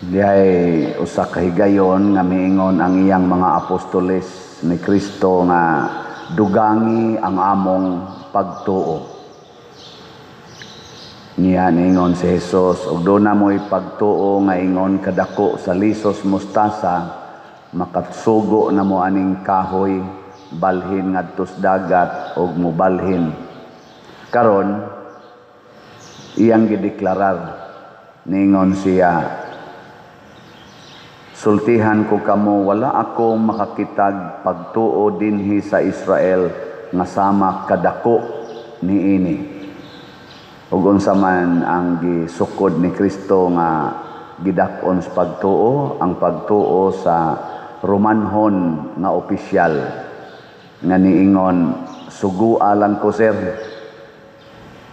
Dihay usa ka higayon nga miingon ang iyang mga apostoles ni Kristo nga dugangi ang among pagtuo. Niya niingon si Jesus, "Og duna mo'y pagtuo nga ingon kadako sa lisos mustasa, makatsugo na mo aning kahoy, balhin ngadtos dagat, og mobalhin." Karon iyang gideklarar, niingon siya, "Sultihan ko kamo, wala ako makakitag pagtuo dinhi sa Israel nga sama kadako niini." Ug unsa man ang gisukod ni Kristo nga gidak-on sa pagtuo? Ang pagtuo sa Romanhon nga opisyal nga niingon, "Sugua lang ko, sir.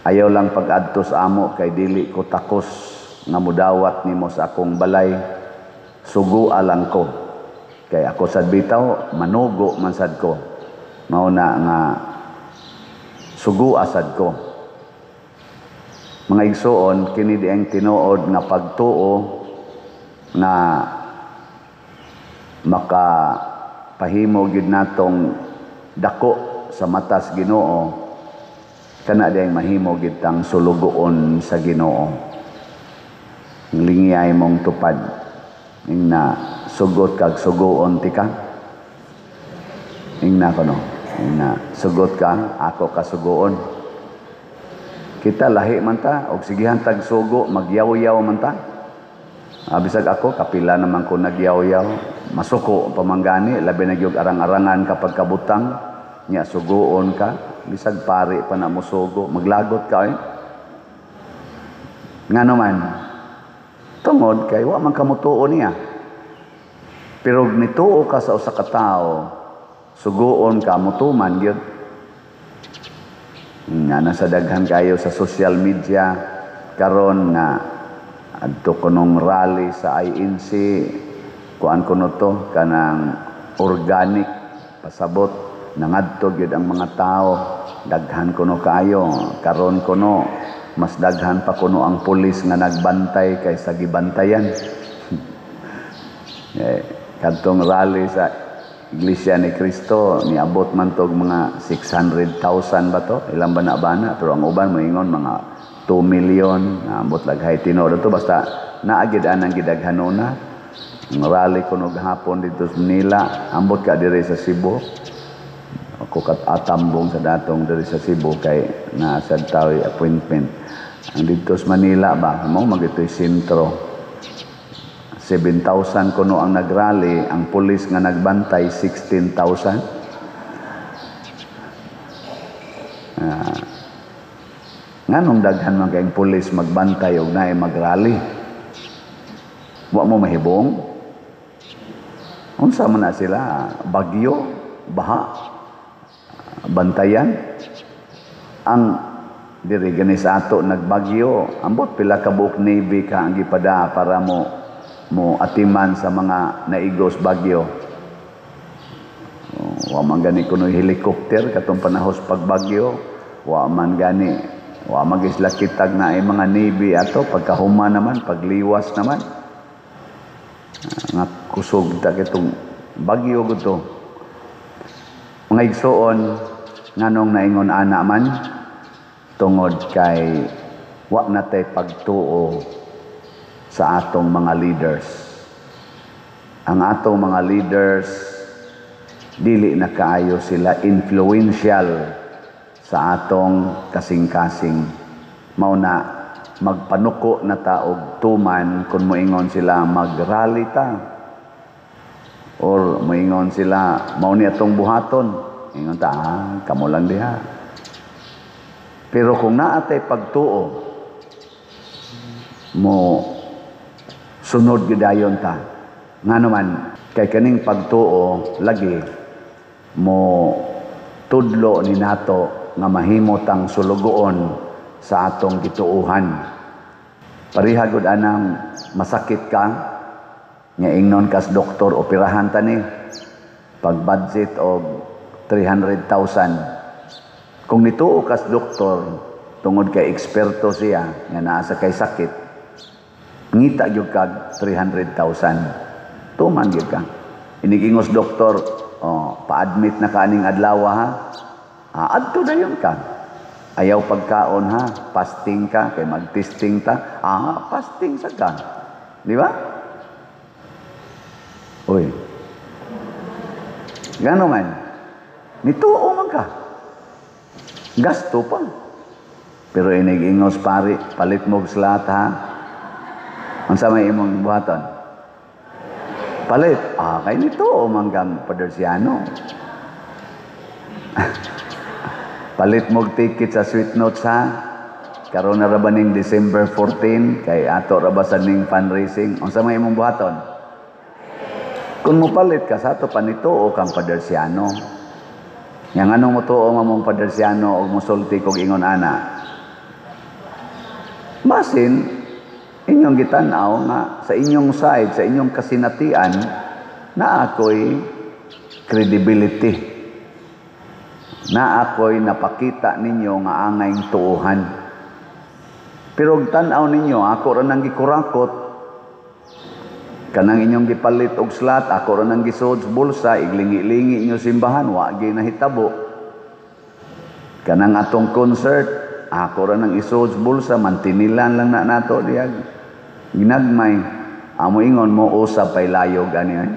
Ayaw lang pag-adto sa amo kay dili ko takos nga mudawat nimo sa akong balay. Sugua lang ko. Kay ako sad bitaw, manugo man sad ko. Mao na nga sugua sad ko." Mga igsuon, kini di ang tinuod nga pagtuo nga makapahimo gyud natong dako sa matas Ginoo, kana di ang mahimo gyud tang sulugoon sa Ginoo. Lingiyay mong tupad. Ingna, sugot kag sugoon tika. Ingna kono. Ingna, sugot ka, ako ka sugoon. Kita lahi man ta, og sigihan tag sugo, magyaw-yaw man ta. Bisag ako, kapila naman ko nagyaw-yaw. Masuko pamanggani, labi na gyud arang-arangan kapag kabutang, nya sugoon ka, bisag pari pa na mo sugo, maglagot ka eh. Ngano man, tungod kay wa man kamutuo niya. Pero nituo ka sa usa ka tawo, sugoon ka, mutuman gyud. Nga nasa daghan kayo sa social media karon nga adto kunong rally sa INC, kuan kuno to, kanang organic, pasabot nangadto gyud ang mga tao, daghan kuno kaayo. Karon kuno mas daghan pa kuno ang pulis nga nagbantay kaysa gibantayan. Kadtong rally sa Iglesia ni Cristo, niabot man tog mga 600,000 ba to? Ilang ba na bana? Pero ang uban moingon mga 2 million, naambot laghay tinuod to, basta naagid anang gidaghanona. Ang rally kuno gahapon dito sa Manila, ambot ka diri sa Cebu. Ako kat atambong sa datong diri sa Cebu kay naa sad tao'y appointment. Ang dito sa Manila ba, mo magito'y sentro. 7,000 kuno ang nagrally, ang pulis nga nagbantay 16,000. Nganong daghan man kayong pulis magbantay og naay magrally? Wa mo mahibong? Unsa man na sila? Bagyo, baha, bantayan. Ang diri gani sa ato nagbagyo, ambot pila ka buok Navy ka ang gipada para mo atiman sa mga naigos bagyo. Wa man gani kuno'y helicopter katong panahos pagbagyo, wa man gani, wa man gisla kitag na ay mga Navy ato pagkahuma naman, pagliwas naman. Nga kusog ta kitong bagyo gud. Mga igsuon, nganong naingon ana man? Tungod kay wa na tay pagtuo sa atong mga leaders. Ang atong mga leaders, dili na kaayo sila influential sa atong kasing-kasing. Mao na magpanuko na ta og tuman kung moingon sila magrally ta, or moingon sila mao ni atong buhaton, ingon ta, "Ah, kamo lang diha." Pero kung naa tay pagtuo, mo sunod gyud ta. Ngano man, kay kaning pagtuo lagi mo tudlo ni nato nga mahimo tang sulugoon sa atong gituohan. Pareha gud anang masakit ka nga ingnon kas doktor, operahan ta ni, pag budget og 300,000. Kung nituo kas doktor tungod kay eksperto siya nga naa sa kay sakit, Ngita gyud kag 300,000. Tuman gyud ka. Inigingos doktor, oh, pa-admit na ka aning adlaw ha. Ah, adto dayon ka. Ayaw pagkaon ha, fasting ka kay mag-testing ta. Ah, fasting sa ka. Di ba? Uy. Gano man? Nituo man ka. Gasto pa. Pero inigingos pari, palit mo slot ha. Unsa may imong buhaton? Palit. Ah, kay nituo man kang Padersiano. Palit mo ticket sa Sweet Notes ha. Karon na ra ba ning December 14 kay ato ra ba sa ning fundraising? Unsa may imong buhaton? Kung mopalit ka sa ato pa nituo kang Padersiano. Yang anong motuo nga mong Padersiano og mosulti kog ingon ana? Basin inyong gitan-aw nga sa inyong side, sa inyong kasinatian, na ako'y credibility. Na ako'y napakita ninyo nga angayng tuuhan. Pero og tan-aw ninyo, ako ra nang gikurakot, kanang inyong gipalit og slot, ako ra nang gisuod sa bulsa, iglingi-lingi inyo simbahan, wa gyud nahitabo. Kanang atong concert, ako ra nang isuod sa bulsa, mantinilan lang na nato diyag. Ginagmay, amo ingon mo, usab pay layog, ani ay?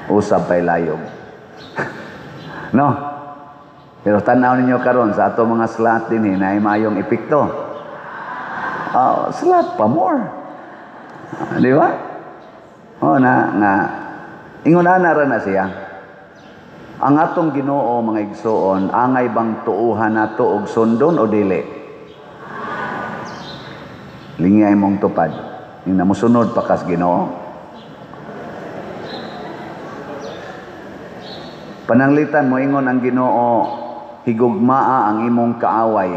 Usab pay layog. No? Pero tan-aw ninyo karon sa ato mga slot dinhi naay maayong epekto. Slot pa more. Di ba? O na nga ingon ana ra na siya. Ang atong Ginoo mga igsoon, angay bang tuuhan nato og sundon o dili? Lingay mong tupad. Ing namusunod pa kas Ginoo. Pananglitan mo ingon ang Ginoo, higugmaa ang imong kaaway.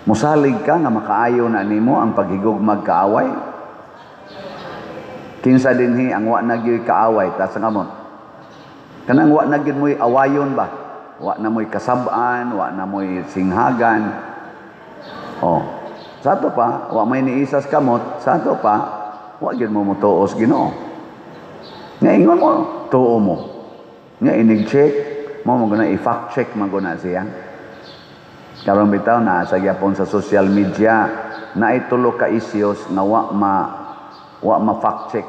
Musalig ka nga makaayo na nimo ang paghigugmag kaaway. Kinsa dinhi ang wa na gyud kaaway, tas ang amot. Kanang wa na gyud mo'y awayon ba? Wa na mo'y kasab-an, wa na mo'y singhagan. Oh, sa ato pa, wa may niisas kamot, sa ato pa, wa gyud mo motuos Ginoo. Nga ingon mo, tuo mo. Nga inig-check, mo mo guna i-fact check man guna siya. Karon bitaw na sa gyapon sa social media naay tulo ka issues nga wa ma fact check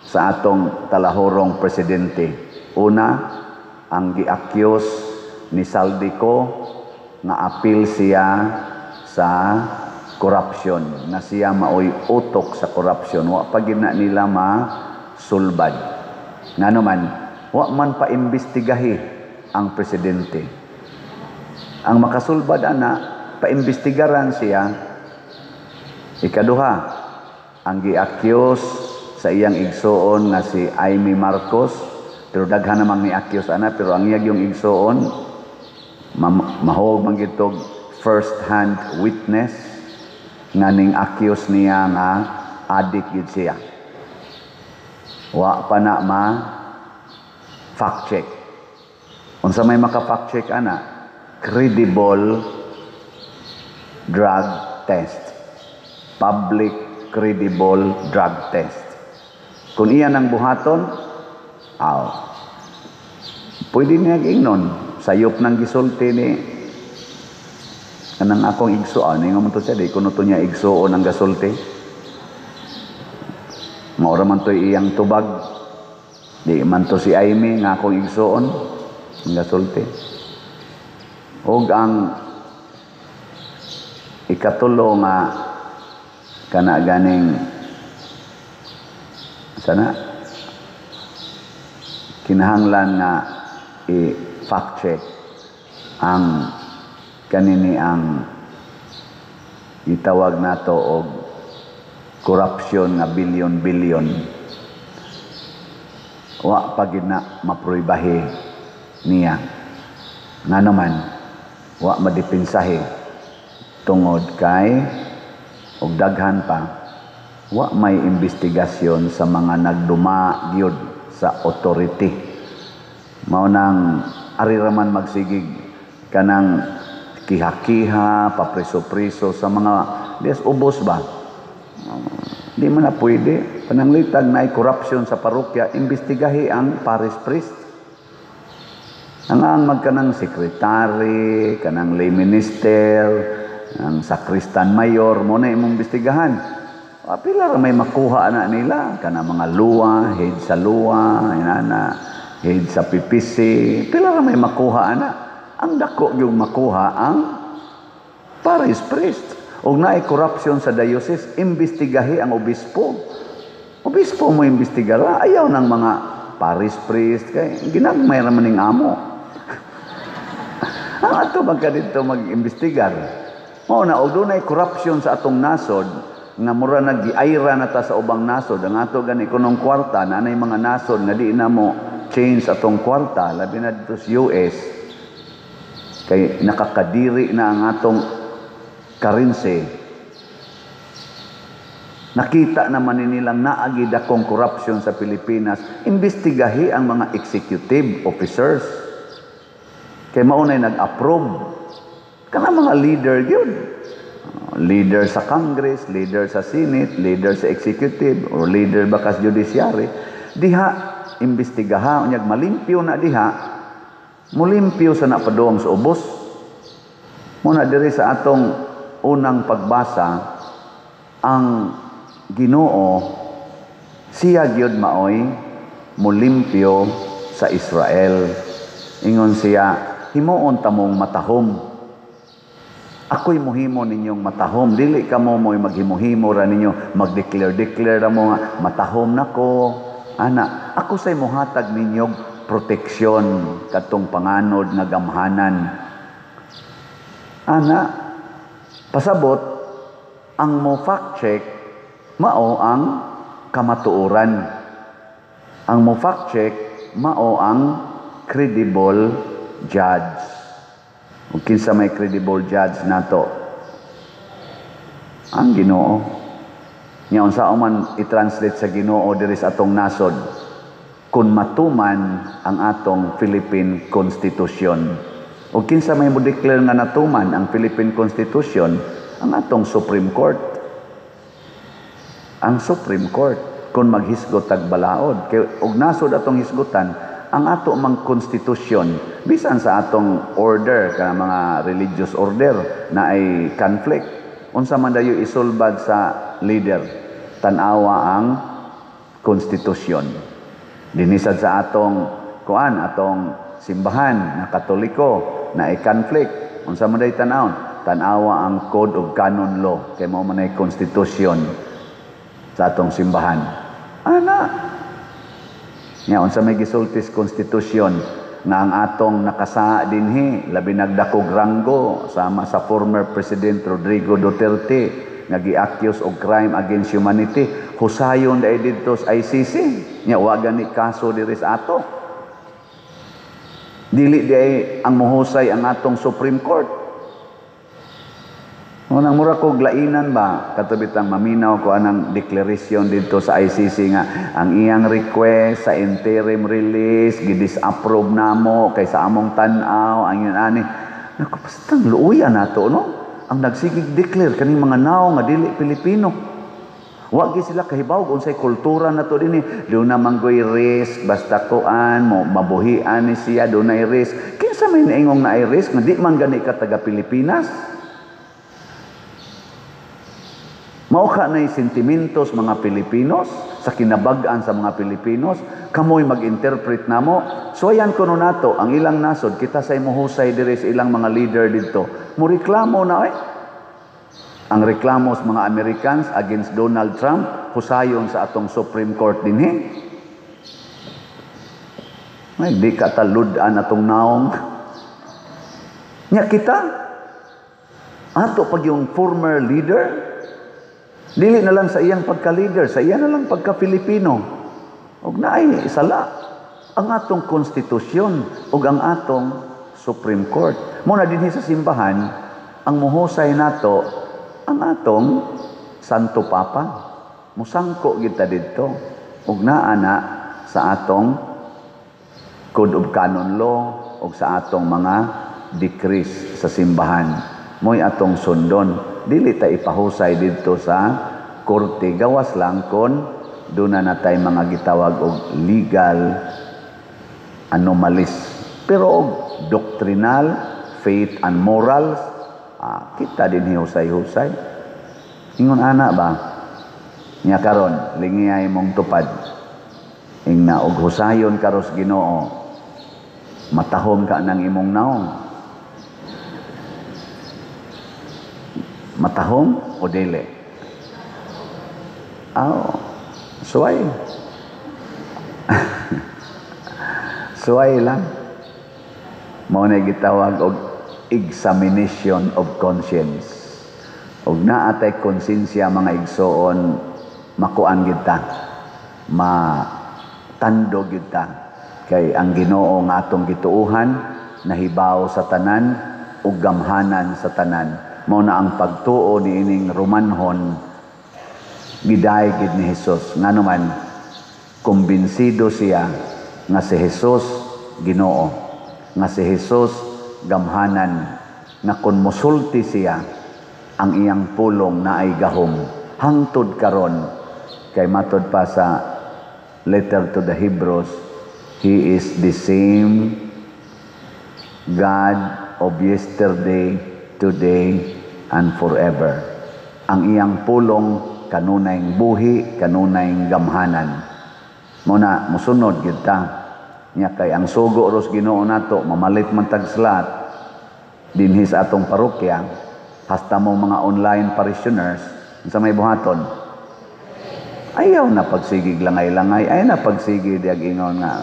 sa atong talahorong presidente. Una, ang gi-accuse ni Zaldy Co nga apil siya sa corruption, na siya maoy utok sa corruption, wa pa gid na nila masulbad. Ngano man, wa man paimbestigahi ang presidente. Ang makasulbad ana, paimbestigaran siya. Ikaduha, ang gi-accuse sa iyang igsoon nga si Imee Marcos, pero daghan namang ni-accuse ana, pero ang iyang yung igsoon mahog man gitog first hand witness nga ning accuse niya nga adik gid siya. Wa pa na ma fact check. Unsa may maka fact check ana? Credible drug test. Public credible drug test. Kung iyan ang buhaton, aw, pwede niya ingnon, sayop ng gisulti ni kanang akong igsoon, ningon man to siya, di kuno to niya igsoon ang gasulti. Maura man to'y iyang tubag, di man to si Imee nga akong igsoon ang gasulti. Og ang ikatulo nga kana ganing sana kinahanglan nga i-fact check ang kanini ang itawag nato og corruption nga bilyon-bilyon. Wa pa gid na mapruibahi niya. Ngano man, wa madipinsahi tungod kay og daghan pa wa may investigasyon sa mga nagduma gyud sa authority. Mao nang ari ra man magsigig kanang kiha-kiha, papreso-preso sa mga des ubos ba. Di man na pwede. Pananglitag na corruption sa parokya, imbestigahi ang parish priest. Ang magkanang sekretary, kanang lay minister, ang sakristan mayor, mo na imong imbestigahan. Pila ra may makuha na nila, kanang mga luwa, head sa luwa, inana, head sa PPC, pila ra may makuha ana. Ang dako yung makuha ang parish priest. Og naay corruption sa diocese, imbestigahi ang obispo. Obispo mo imbestigara, ayaw ng mga parish priest kay ginagmay ra man ning amo. Ang ato man ka dito mag-imbestigar. Mao na og dunay corruption sa atong nasod nga mura naggiayra na ta sa ubang nasod, ang ato gani kunong kwarta na anay mga nasod nga di na mo change atong kwarta, labi na dito sa US kay nakakadiri na ang atong currency. Nakita naman ni nilang naagi dakong corruption sa Pilipinas, imbestigahi ang mga executive officers. Kay maunay nag-approve. Kana mga leader gyud. Leader sa Congress, leader sa Senate, leader sa executive, or leader bakas judiciary. Diha, imbestigaha, unyag malimpyo na diha, mulimpyo sa napaduong sa ubos. Muna diri sa atong unang pagbasa, ang Ginoo siya gyud maoy mulimpyo sa Israel. Ingon siya, himuon tamong matahom. Ako'y muhimo ninyong matahom. Dili kamo mo'y maghimo-himo ra ninyo, mag-declare-declare ra mo nga matahom nako. Ana, ako say muhatag ninyong proteksyon kadtong panganod nga gamhanan. Ana, pasabot ang mo fact check mao ang kamatuoran. Ang mo fact check mao ang credible judge. Ug kinsa may credible judge nato? Ang Ginoo. Nya unsa man i-translate sa Ginoo diri sa atong nasod kung matuman ang atong Philippine Constitution. Ug kinsa may mo declare nga natuman ang Philippine Constitution? Ang atong Supreme Court. Ang Supreme Court kung maghisgot tag balaod kay og nasod atong hisgutan ang ato mang konstitusyon, bisan sa atong order kana mga religious order na ay conflict, unsa man dayo isulbad sa leader? Tan-awa ang konstitusyon. Dinisad sa atong kuan, atong simbahan na Katoliko na ay conflict, unsa man day tan-awon? Tan-awa ang Code of Canon Law kay mao man ay konstitusyon sa atong simbahan. Ana, nya unsa may gisulti sa konstitusyon nga ang atong nakasaa dinhi, labi nagdakog ranggo sama sa former President Rodrigo Duterte nga gi-accuse og crime against humanity, husayon dai didto sa ICC? Nya wa gani kaso diri sa ato. Dili di ay ang muhusay ang atong Supreme Court. Unang mura ko glainan ba katubitang maminaw ko anang declaration dito sa ICC nga ang iyang request sa interim release gi-disapprove namo kay sa among tan-aw ang yun ani. Naku, basta luuya nato, no? Ang nagsigig declare kaning mga naong nga dili Pilipino. Wa gyud sila kahibaw unsay kultura nato dinhi. Duna man goy risk basta kuan mo mabuhian ni siya, dunay risk. Kinsa may niingong naay risk nga di man gani ka taga Pilipinas? Mao ka na'y sentimentos mga Pilipinos, sa kinabag-an sa mga Pilipinos, kamoy mag-interpret namo. Suwayan kuno nato ang ilang nasod, kita say mohusay diri sa ilang mga leader didto. Moreklamo na eh. Ang reklamo sa mga Americans against Donald Trump, husayon sa atong Supreme Court dinhi. Ay, di ka talud-an atong naong. Nya kita, ato pag yung former leader, dili na lang sa iyang pagka-leader, sa iya na lang pagka-Filipino. Og naay sala ang atong konstitusyon ug ang atong Supreme Court. Muna dinhi sa simbahan, ang muhusay nato ang atong Santo Papa. Musangko kita didto ug naa na sa atong Code of Canon Law ug sa atong mga decrees sa simbahan. Mo'y atong sundon. Dili ta ipahusay didto sa korte, gawas lang kon duna na tay mga gitawag og legal anomalies. Pero og doctrinal, faith and morals, kita din husay-husay. Ingon ana ba? Nya karon lingiyay mong tupad. Ingna og husayon karos Ginoo, matahom ka ng imong naong. Matahom o dili? Aw, suway. Suway lang. Mao na gitawag og examination of conscience. Og naa tay konsensya, mga igsoon, makuan gid ta, matando gid ta. Kay ang Ginoo nga atong gituohan nahibaw sa tanan ug gamhanan sa tanan. Mao na ang pagtuo niining Romanhon giday gid ni Hesus. Ngano man kumbinsido siya nga si Hesus Ginoo, nga si Hesus gamhanan, nga kun mosulti siya ang iyang pulong naay gahom hangtod karon. Kay matod pa sa letter to the Hebrews, He is the same God of yesterday, today, and forever. Ang iyang pulong kanunay buhi, kanunay gamhanan. Muna musunod gyud ta. Nya kay ang sugo ros Ginoo nato, mamalit man tag slot dinhi sa atong parokya, hasta mo mga online parishioners, unsa may buhaton? Ayaw na pagsigig langay-langay, ayaw na pagsigi diag ingon nga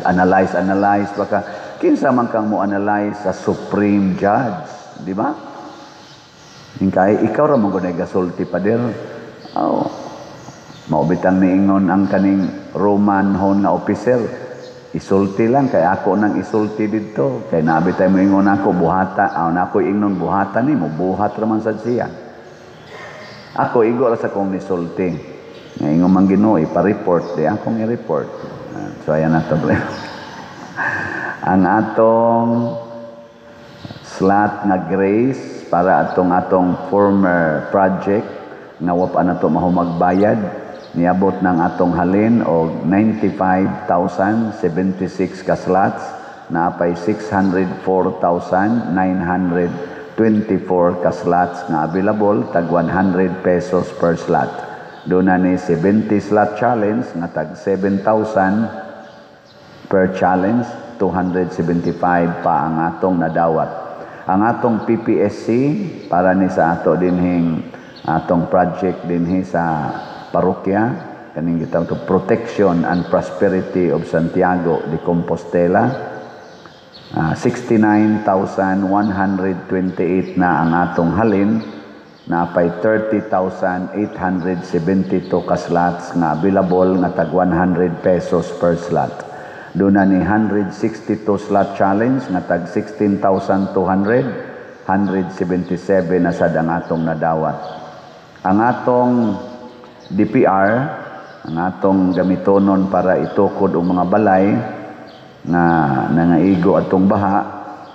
analyze, analyze baka kinsa man kang mo analyze sa supreme judge, di ba? Hingkay ikaw ra man gud ay gasulti, pader. Aw, mao bitang niingon ang kaning Roman hon nga officer, isulti lang kay ako nang isulti didto, kay nabi tay moingon ako buhata, aw na ako ingnon buhata ni mo, buhat ra man sad siya. Ako igo ra sa kong nisulti. Nga ingon man Ginoo ipa-report, di akong i-report. So ayan na to. Ang atong slot nga grace para atong atong former project nga wa pa nato mahumagbayad, niabot ng atong halin og 95,076 ka slots, naapay 604,924 ka slots nga available, tag 100 pesos per slot. Doon na ni 70 slot challenge nga tag 7,000 per challenge, 275 pa ang atong nadawat. Ang atong PPSC para ni sa ato dinhing atong project dinhi sa parokya, kaning gitawag to Protection and Prosperity of Santiago de Compostela, 69,128 na ang atong halin, napay 30,872 ka slots nga available nga tag 100 pesos per slot. Doon na ni 162 slot challenge nga tag 16,200, 177 na sad ang atong nadawat. Ang atong DPR, ang atong gamitonon para itukod og mga balay nga nangaigo atong baha,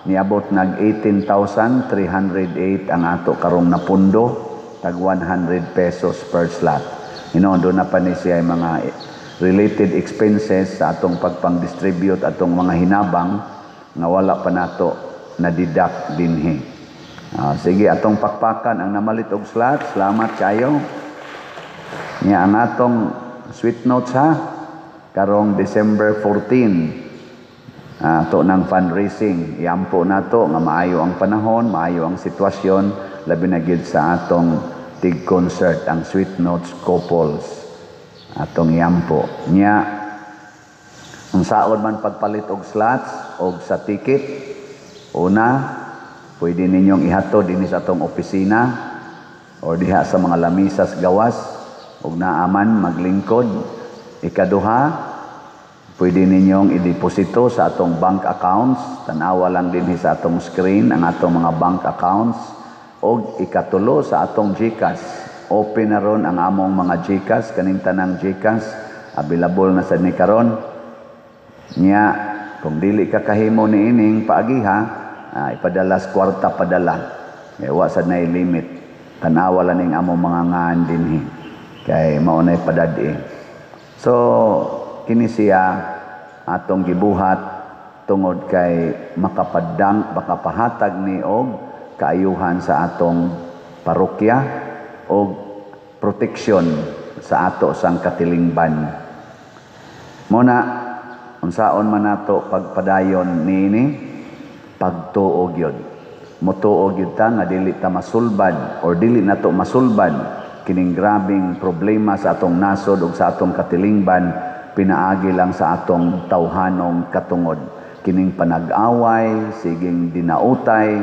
niabot nag 18,308 ang ato karong napundo, tag 100 pesos per slot. Hinoon, doon na pa ni siya mga related expenses sa atong pagpang-distribute atong mga hinabang nga wala pa nato na-deduct dinhi. Sige, atong pakpakan ang namalit og slot. Salamat kayo. Nya ang atong sweet notes ha, karong December 14, ato ng fundraising. Iampo nato nga maayo ang panahon, maayo ang sitwasyon, labi na gyud sa atong tig concert ang Sweet Notes Couples. Atong iampo. Nya unsaon man pagpalit og slots og sa ticket, una pwede ninyong ihatod dinhi sa atong opisina or diha sa mga lamisas gawas og naaman maglingkod. Ikaduha, pwede ninyong ideposito sa atong bank accounts. Tanawa lang dinhi sa atong screen ang atong mga bank accounts. Og ikatulo, sa atong GCash. Open na ron ang among mga GCash, kaning tanang GCash available na sad ni karon. Nya kung dili ka kahimo niining paagiha, ipadalas kwarta padala. Kay wa sad nay limit. Tanawa lang ning among mga ngaan dinhi. Kay mao nay padad-i. So kini siya atong gibuhat tungod kay makapadang, makapahatag ni og kaayuhan sa atong parokya og proteksyon sa ato sang katilingban. Muna unsaon man nato pagpadayon niini? Pagtuo gyud. Motuo gyud ta nga dili ta masulbad or dili nato masulbad kining grabing problema sa atong nasod ug sa atong katilingban pinaagi lang sa atong tawhanong katungod. Kining panag-away, siging dinautay,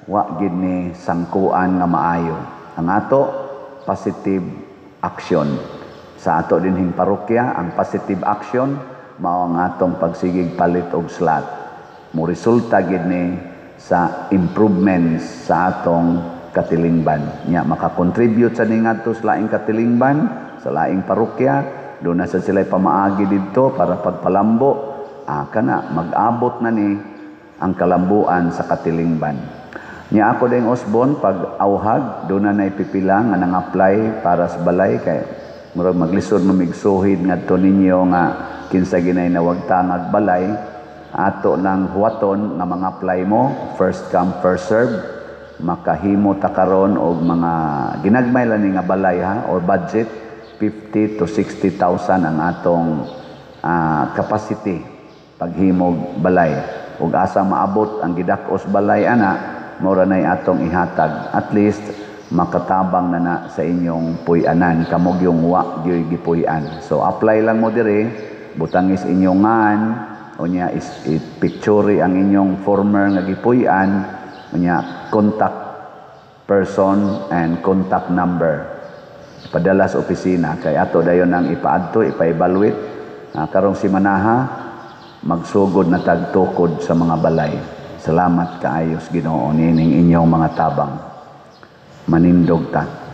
wa gid ni sangkuan nga maayo. Ang ato, positive action. Sa ato dinhing parokya, ang positive action mao ang atong pagsigig palit og slat. Mo resulta gid ni sa improvements sa atong katilingban. Nya makakontribute sa ningadto sa laing katilingban, sa laing parokya, doon na sa sila pamaagi didto para pagpalambo, kana mag-abot na ni ang kalambuan sa katilingban. Nya ako ding Osborne pag auhag, doon na pipila nga nang-apply para sa balay, kay murag maglisod mamigsuhid ngadto ninyo nga kinsa ginay nawagtangag balay. Ato nang huwaton nga mga apply mo, first come, first serve. Makahimo ta karon og mga ginagmay lang ni nga balay ha, or budget 50 to 60,000 ang atong capacity paghimog balay. Ug asa maabot ang gidak-os balay ana, mura nay atong ihatag. At least makatabang na na sa inyong puy-anan, kamog yung wa gyoy gipuy-an. So apply lang mo diri, butangis inyong ngan, unya is i-picture ang inyong former nga gipuy-an, unya contact person and contact number. Padala sa opisina kay ato dayon ang ipaadto, ipa-evaluate. Karong simanaha magsugod na tagtukod sa mga balay. Salamat kaayos Ginoo nining inyong mga tabang. Manindog ta.